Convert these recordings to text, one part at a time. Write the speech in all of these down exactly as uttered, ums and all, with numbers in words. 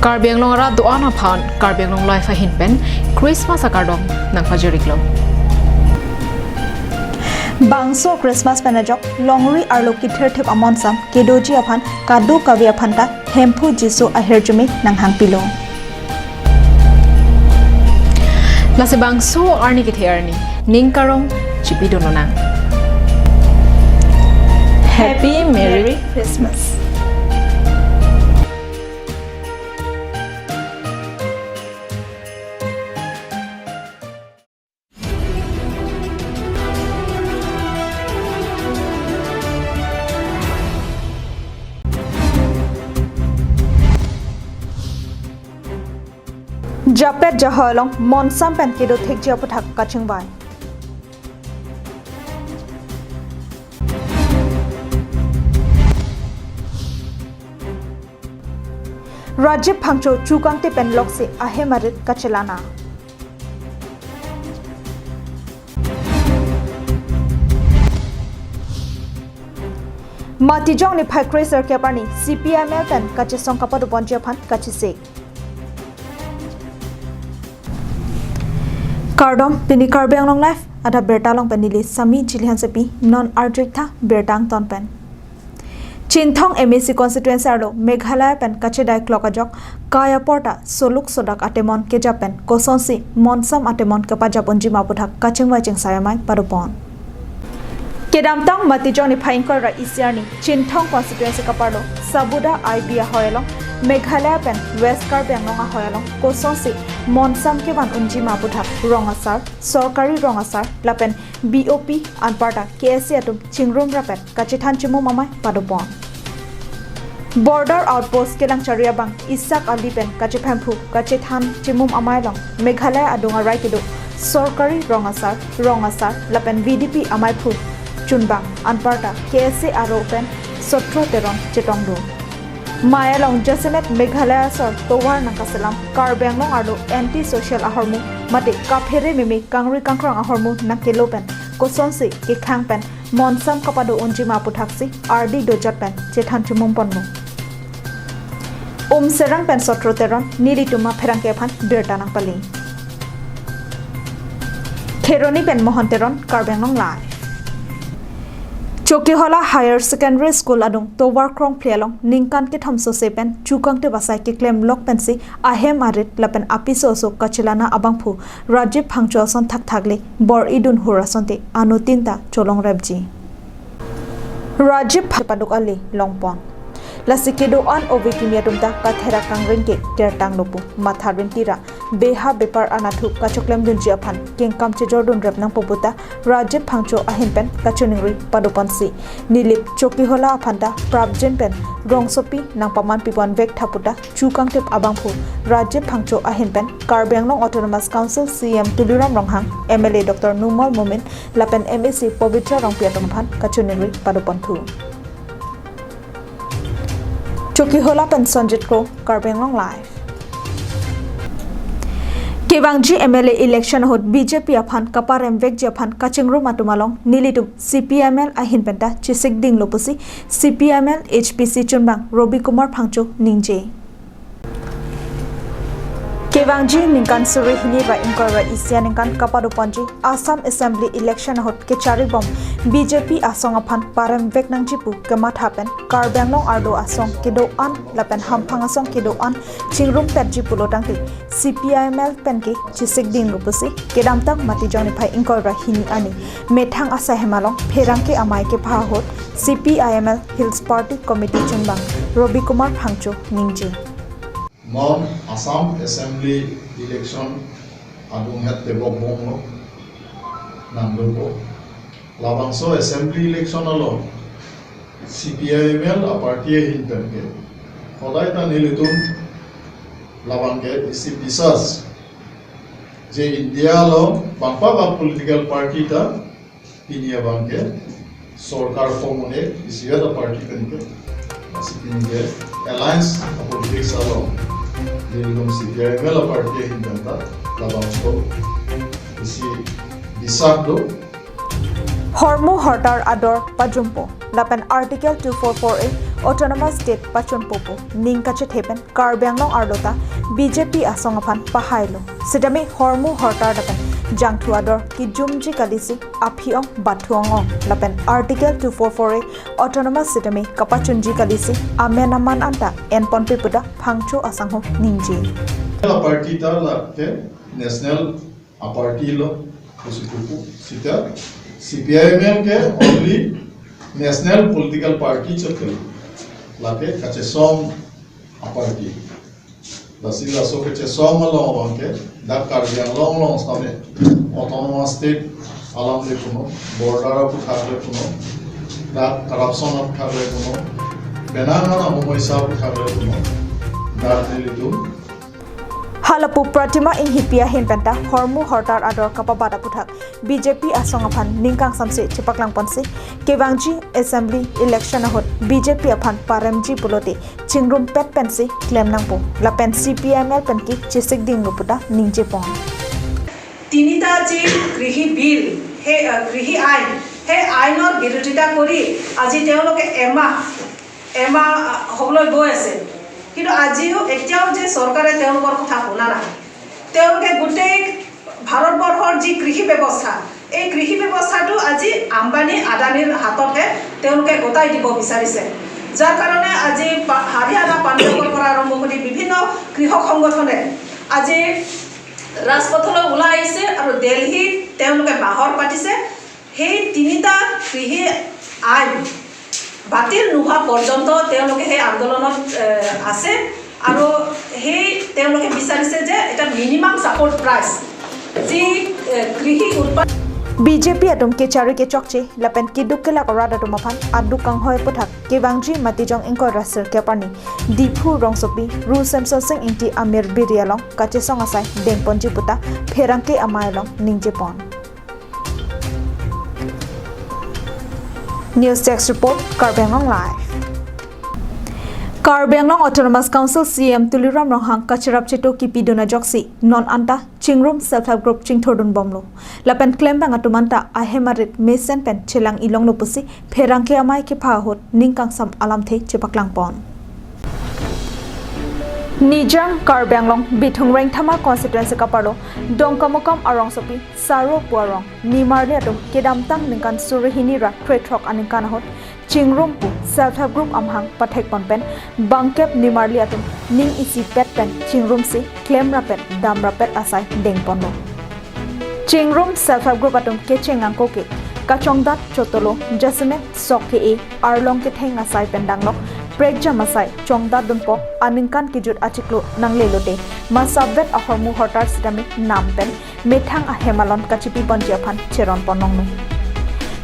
Karbi Anglong arat do-an aphan Karbi Anglong Live ahin pen Christmas akardom nangpajir-iklo. Bangso Christmas pen ajok longri arlo kithirthip amonsam kedoji aphan kadokave aphanta Hemphu Jisu ahirjume nanghangpilo. Lasi bangso arni kethe arni ning karong chipidun lonang. Happy Merry Christmas. Japet jahoi along monsam pen kedo thekji aputhak kachingvai. Rajiv Phangcho chukangtip pen loksi ahem arit kachelana. Matijong niphai kre-sirkep arni C P I M L pen kachesong kapadoponji aphan kachesik. Kardom, pini Karbi Anglong Live adap birta along pen neli Sami Jili Hansepi non arju-ik tha birta angton pen. Chinthong M A C constituency arlo Meghalaya pen kachedai klok ajok kai aporta soluk sodak atemon kejap pen kosonsi monsam atemon kepajap unji ma aputhak kachingvai chingsai amei padopon. Kedamtang Matijong niphai ingkoi ra isi arni Chinthong constituency kaparlo Sabuda I B ahoi along Meghalaya pen West Karbi Anglong ahoi along kosonsi monsam kevan unji ma aputhak rong asar, sorkari rong asar lapen B O P anparta K S A atum chingrum rapet kachethan chimum amei padopon. Border Outpost Kelangchari abang Isak Ali pen kachephemphu kachethan chimum amei along Meghalaya adung arai kedo sorkari rong asar, rong asar lapen V D P ameiphu chunbang anparta K S A aro pen Sotro Teron chetongdun. Mei along jasemet Meghalaya asor tovar nangkaselam Karbi Anglong arlo anti social ahormu mate kaphere meme kangri kangkrang ahormu nangkelo pen kosonsi kekhang pen monsam kapado unji ma aputhaksi ardi dojat pen chethan chimum ponlo. Umserang pen Sotro Teron, nelitum apherangke aphan birta nangpali. Kheroni pen Mohon Teron, Karbi Anglong Live. Chokihola Higher Secondary School adung tovar krongphli along ningkan kethom sose pen chukangtip asai keklem lok pensi ahem arit lapen apiso oso kachelana abangphu Rajiv Phangcho ason thakthak le bor-idun hur asonte anuttin ta cholong repji. Rajiv Phangcho paduk ale longpon. Lasi kedo-an ove kimi atum ta katherak kangring ke kertanglo pu matha rinti ra beha bepar anatthu kachoklemdunji aphan kengkam chejordun rep nangpo puta Rajiv Phangcho ahin pen kachiningri padoponsi Nilip Chokihola aphanta prapjin pen rongsopi nangpaman pipon vek tha puta chukangtip abangphu Rajiv Phangcho ahin pen Karbi Anglong Autonomous Council C E M Tuliram Ronghang, M L A Doctor Numal Momin lapen M A C Pabitra Rongpi atum aphan kachiningri padoponthu. Chokihola pen Sonjit Kro, Karbi Anglong Live. Kevangji M L A election ahut B J P aphan kaparem vekji aphan kachingrum atum along nelitum C P I M L ahin penta chesik dinglo pusi C P I M L H P C chunbang Robi Kumar Phangcho ningje. Kevangji ningkan suri hini ra ingkoi ra isi aningkan kapadoponji Assam Assembly election ahut kecharibom B J P asong aphan parem vek nangji pu kematha pen Karbi Anglong arlo asong kedo-an lapen hamphang asong kedo-an chingrumpetji pulo tangte C P I M L pen ke chesik dinglo pusi kedamtang Matijong niphai ingkoi ra hini arni methang asai hem along pherangke amei kepha ahut C P I M L Hills Party Committee chunbang Robi Kumar Phangcho ningje. Non Assam Assembly election adung het tebok bonglo nangdunpo. Labangso Assembly election along C P I M L a party ahin pen ke hodai ta nelitum labang ke isi bisas je India along bangpa bang political party ta pini abang ke sorkar form un-e isi a party pen ke. Lasi pini ke alliance a politics along nelitum C P I M L a party ahin pen ta labangso isi bisas do. Hormu hortar ador pajumpo lapen Article two four four A Autonomous State pachunpo pu ning kachethe pen Karbi Anglong arlo ta B J P asong aphan pahailo. Sitame hormu hortar lapen jangthu ador kejumji kalisi aphi-ong bathu ong-ong lapen Article two four four A autonomous sitame kapachunji kalisi amen aman anta enponpe pu ta Phangcho asangho ningje. La party ta lake national a party lo pusi pupu. Sita C P I M L ke only national political party chot ke, lake kachesong a party. Lasi laso kachesong along abang ke dak Karbi Anglong along sitame autonomous state alam le kuno, border aputhak le kuno, dak corruption aputhak le kuno, penang nang amoisa aputhak le kuno, dak nelitum Halapu Pratima Enghipi ahin penta hormu hortar ador kapabat aputhak B J P asong aphan ningkangsamse chepaklang ponsi kevangji assembly election ahut B J P aphan paremji pulote chingrumpet pensi klem nangpo lapen C P I M L pen ke chesik dinglo pu ta ningje pon. তিনিটা যি কৃষি বিল, সেই আহ, কৃষি আইন, সেই আইনৰ বিৰোধিতা কৰি আজি তেওঁলোকে এমাহ এমাহ হ'বলৈ গৈ আছে। কিন্তু আজিও এতিয়াও যে চৰকাৰে তেওঁলোকৰ কথা শুনা নাই। তেওঁলোকে গোটেই ভাৰতবৰ্ষৰ যি কৃষি ব্যৱস্থা, এই কৃষি ব্যৱস্থাটো আজি আম্বানী আদানীৰ হাততহে তেওঁলোকে গতাই দিব বিচাৰিছে। যাৰ কাৰণে আজি পা- হাৰিয়ানা, পাঞ্জাৱৰ পৰা আৰম্ভ কৰি বিভিন্ন কৃষক সংগঠনে আজি ৰাজপথলৈ ওলাই আহিছে আৰু দেলহিত তেওঁলোকে বাহৰ পাতিছে। সেই তিনিটা কৃষি আইন বাতিল নোহোৱা পৰ্যন্ত তেওঁলোকে সেই আন্দোলনত এ, আছে আৰু সেই তেওঁলোকে বিচাৰিছে যে এটা মিনিমাম ছাপোৰ্ট প্ৰাইচ, যি এ, কৃষি উৎপাদন B J P atum kechari kechokche lapen keduk kelak arat atum aphan aduk kanghoi aputhak kevangji Matijong ingkoi ra sirkep arni Diphu rongsopi Ru Semsonsing Ingti amir biri along kachesong asai dengponji pu ta pherangke amei along ningje pon. News Desk Report, Karbi Anglong Live. Karbi Anglong Autonomous Council C E M Tuliram Ronghang kacherap cheto kipidun ajoksi non anta Chingrum Self Help Group chingthurdun bomlo. Lapen klembang atum anta ahem arit mesen pen chelang ilonglo pusi pherangke amei kepha ahut ningkangsam alamthe chepaklang pon. Nijang Karbi Anglong Bithung Rengthama constituency kaparlo Dongkamukam arongsopi Saro pu arong nimarli atum kedamtang ningkan suri hini ra krethrok aningkan ahut Chingrum pu Self Help Group amahang pathek pon pen bangkep nimarli atum ning isi pet pen chingrumsi klem rapet dam rapet asai dengponlo. Chingrum Self Help Group atum kecheng angko ke kachongdat chotolo, jasemet sok ke-e, arlong ketheng asai pen danglok prekjam asai chongdat dunpo aningkan kejut achiklo nanglelote masapvet ahormu hortar sitame nam pen methang ahem alon kachipi ponji aphan cheron pon longlo.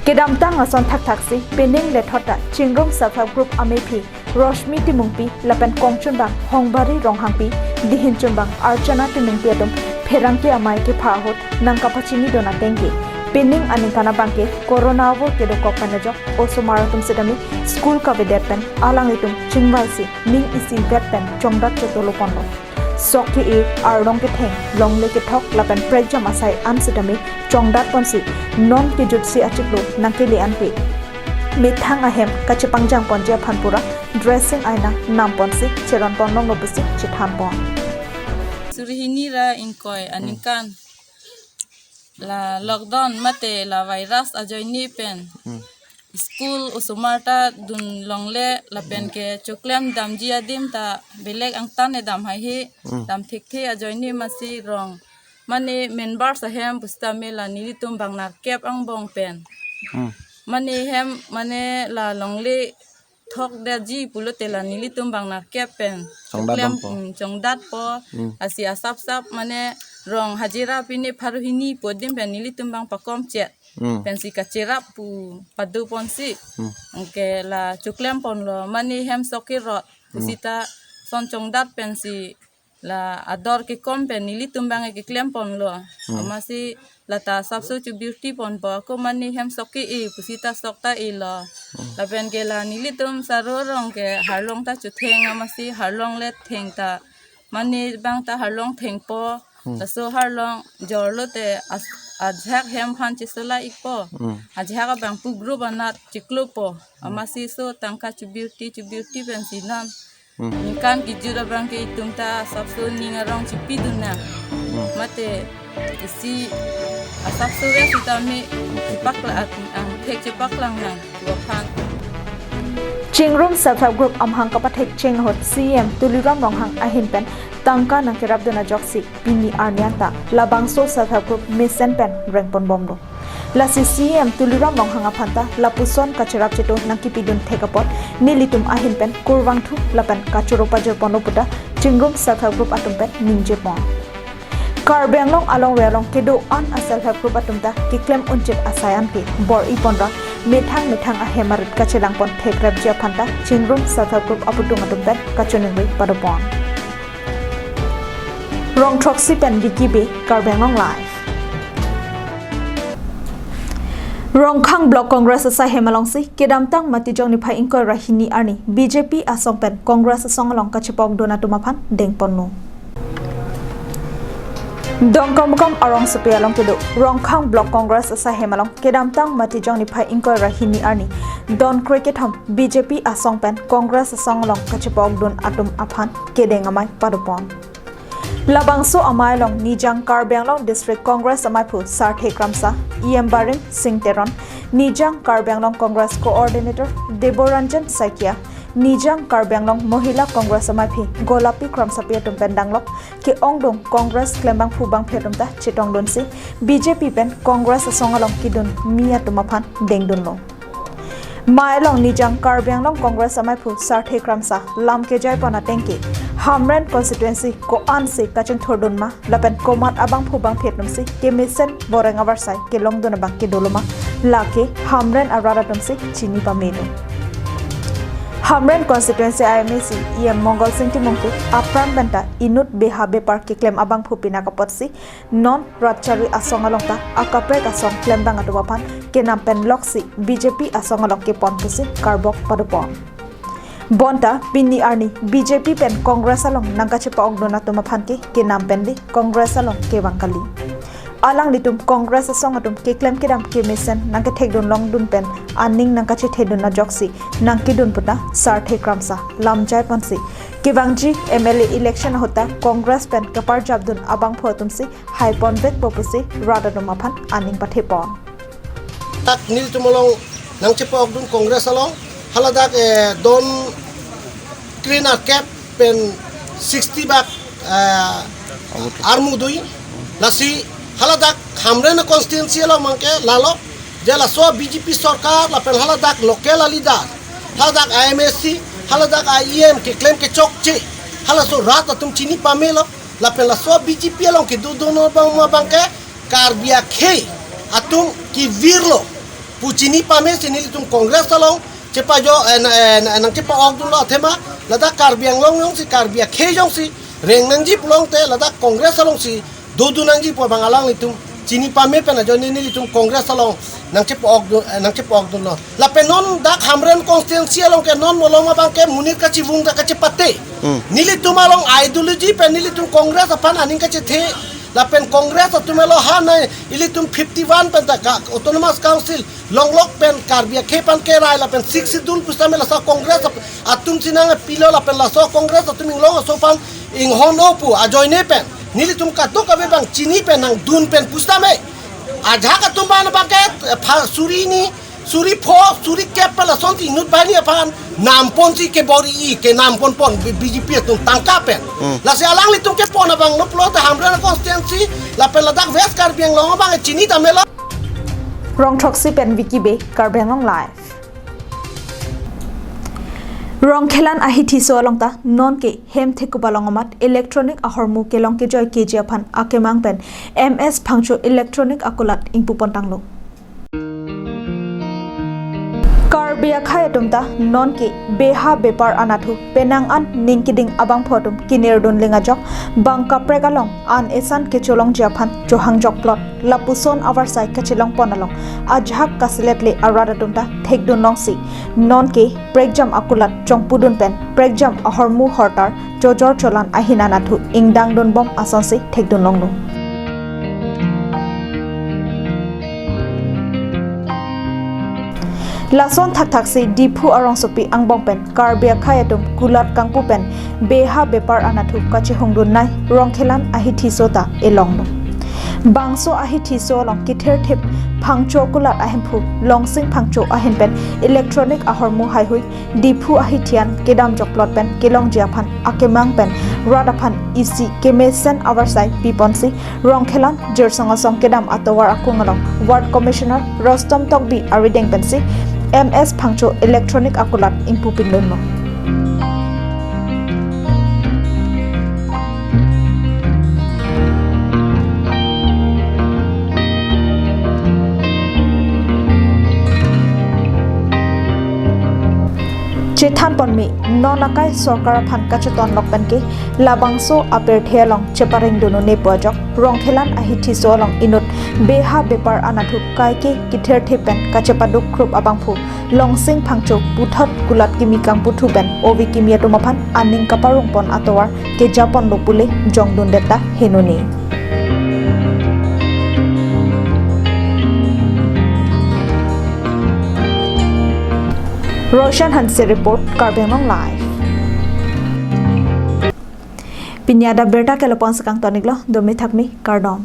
Kedamtang ason thakthaksi pening lethot ta Chingrum Self Help Group amephi Roshmi Timungpi lapen kongchunbang Hongbari Ronghangpi, dihinchunbang Archana Timungpi atum pherangke amei kepha ahut nangkapachinidun ateng ke pening aningkan abangke corona avur kedokok pen ajok osomar atum sitame school kavedet pen alanglitum chingvaisi ning isivet pen chongdat chotolo ponlo. Sok ke-e, arlong ketheng, longle kethok lapen prekjam asai an sitame chongdat ponsi non kejutsi achiklo nangkele anke methang ahem kachepangjang ponji aphan pura dressing aina nam ponsi cheron pon longlo pusi chethan pon. Suri hini ra ingkoi aningkan la lockdown mate la virus ajoine pen school osomar ta dun longle lapen ke choklem damji adim ta belek angtan e dam haihe, dam thekthe ajoine masi rong mane members ahem pusitame la nelitum bang nerkep angbong pen mane hem mane la longle thokdetji pulote la nelitum bang nerkep pen choklem, chongdatpo. Mm, chongdatpo. Lasi asapsap mane rong hajira pine pharo hini pu adim pen nelitum bang pakom chet pensi kacherap pu pado ponsi. Anke la choklem ponlo mane hem sok kerot pusita son chongdat pensi la ador kekom pen nelitum bang keklem ponlo. Amatsi lata asapso chobirti ponpo, ako mane hem sok ke-e pusita sok ta elo. Lapen ke la nelitum Saro rong ke harlong ta chotheng amatsi harlong le theng ta mane bang ta harlong thengpo. Laso harlong jorlote as- ajahak hem aphan chesola ikpo. Hmm. Ajahak abangphu group anat chiklopo. Hmm. Amatsi laso tangka chebirti chebirti pensi non. Hmm. Ningkan kejut abangke itum ta asapso ning arong chipidun nang. Hmm. Mate isi asapso re sitame chepaklang, angthek chepaklang nang. Aphan. Chingrum Self Help Group amahang kapathek cheng ahut C E M Tuliram Ronghang ahin pen tangka nangkerapdun ajoksi pini arni anta labangso Self Help Group mesen pen rengponbomlo. Lasi C E M Tuliram Ronghang aphan ta lapuson kacherap cheto nangkipidun thek apot nelitum ahin pen kurvangthu lapen kachoro pajirponlo puta Chingrum Self Help Group atum pen ningjepon. Karbi Anglong alongri along kedo-an a Self Help Group atum ta keklem unchit asai an ke bor-iponra methang methang ahem arit kachelangpon thekrapji aphan ta Chingrum Self Help Group aputhung atum pen kachiningri padopon. Rongthroksi pen Vicky Bey, Karbi Anglong Live. Rongkhang Block Congress asai hem alongsi kedamtang Matijong niphai ingkoi ra hini arni B J P asong pen Congress asong along kachepa-okdun atum aphan dengponlo. Dongkamukam arongsopi along kedo Rongkhang Block Congress asai hem along kedamtang Matijong niphai ingkoi ra hini arni don krekethom B J P asong pen Congress asong along kachepa-okdun atum aphan kedeng amei padopon. Labangso amei along Nijang Karbi Anglong District Congress ameiphu Sarthe Kramsa, E M Barim Singh Teron, Nijang Karbi Anglong Congress Coordinator Deboranjan Saikia, Nijang Karbi Anglong Mohila Congress ameiphi Golapi Kramsapi atum pen danglok ke-ongdung Congress klembangphu bangphi atum ta chetongdunsi B J P pen Congress asong along kedun mi atum aphan dengdunlo. Mei along Nijang Karbi Anglong Congress ameiphu Sarthe Kramsa lam kejaipon ateng ke Hamren constituency ko-ansi kachingthurdun ma lapen komat abangphu bangphi atumsi kemesen boreng avarsai kelongdun abang kedolo ma lake Hamren arat atumsi chini pamelo. Hamren constituency I M A C E M Mongol Sing Timung ke apran pen ta inut beha bepar keklem abangphu pinak apotsi non rat chari asong along ta akaprek asong klembang atum aphan kenam pen loksi B J P asong along kepon pusi karbok padopon. Bonta pini arni B J P pen Congress along nangkachepa-okdun atum aphan ke kenam pen le Congress along kevang kali. Alanglitum Congress asong atum keklem kedam kemesen nangkethekdun longdun pen aning nangkachethedun ajoksi nangkedun puta Sarthe Kramsa lam jaiponsi kevangji M L A election ahut ta Congress pen kaparjapdun abangphu atumsi haiponvekpo pusi rat atum aphan aning pathepon. Tak nelitum along nangchepa-okdun Congress along haladak, eh, don kre nerkep pen sixty bak, eh, armu dui. Lasi haladak Hamren constituency along abangke lalo je laso B J P sorkar lapen haladak local leader, haladak I M A C, haladak I E M keklem kechokche, halaso rat atum chini pamelo. Lapen laso B J P along kedodun abang ma abangke Karbi akhei atum kevirlo pu chini pamesi nelitum Congress along chepajo, eh, na-, eh, na-, nangchepa-okdunlo athema ladak Karbi Anglong jongsi Karbi akhei jongsi reng nangji pulote ladak Congress alongsi dodun nangji pu abang alanglitum chini pame pen ajoine nelitum Congress along nangchepa-okdun, eh, nangchepa-okdunlo. Lapen non dak Hamren constituency along ke non malom abangke monit kachivung ta kachepate. Hmm. Nelitum along ideology pen nelitum Congress aphan aning kachethe. Lapen Congress atum elo ha nai ilitum fifty-one pen ta ka Autonomous Council longlok pen Karbi akhei aphan kerai lapen Sixth Schedule pusitame laso Congress ap-, atumsi nangpilo lapen laso Congress atum inglong aso aphan inghon-o pu ajoine pen nelitum kadokave abang chini pen nangdun pen pusitame ajahak atum abang abangke, eh, pha-, suri hini, suri pho, suri kep pen lasonsi inut banghini aphan namponsi kebor-i, kenamponpon B-, B J P atum tangka pen. Hmm. Lasi alanglitum kepon abang lo pulote Hamren constituency lapen ladak West Karbi Anglong abang chini damelo. Rongthroksi pen Vicky Bey, Karbi Anglong Live. Rongkhelan ahithiso along ta nonke hem thekup along amat electronic ahormu kelong kejoi keji aphan akemang pen M S Phangcho Electronic akulat ingpupontanglo. Karbi akhei atum ta nonke beha bepar anatthu penang an ning keding abangphu atum kinerdun ling ajok bang kaprek along an esan kecholongji aphan chohangjokplot lapuson avarsai kachelongpon along ajahak kaselet le arat atum ta thekdun longsi nonke prekjam akulat chongpudun pen prekjam ahormu hortar chojor cholan ahin anatthu ingdangdunbom asonsi thekdun longlo. Lason thakthaksi Diphu arongsopi angbong pen Karbi akhei atum kulat kangpu pen beha bepar anatthu kachehongdun nei Rongkhelan ahithi so ta elonglo. Bangso ahithi so along ketherthip Phangcho kulat ahemphu Longsing Phangcho ahin pen electronic ahormu haihui Diphu ahithi an kedam jokplot pen kelongji aphan akemang pen rat aphan isi kemesen avarsai piponsi Rongkhelan Jirsong Asong kedam atovar akung along Ward Commissioner Rostom Tokbi arideng pensi M S Phangcho electronic akulat ingpupinlonlo. Chethanponme, non akai sorkar aphan kachetonlok penke labangso apirthe along cheparengdun un-e pu ajok Rongkhelan ahithi so along inut beha bepar anatthu kaike ketherthip pen kachepaduk khrup abangphu Longsing Phangcho puthot kulat kimi kangputhu pen ove kimi atum aphan aning kaparungpon atovar kejaponlo pule jongdundet ta henone. Roshan Hanse report, Karbi Anglong Live. Pini adap abirta ke lapu-an si kangton-iklo, domi thakmi, kardom.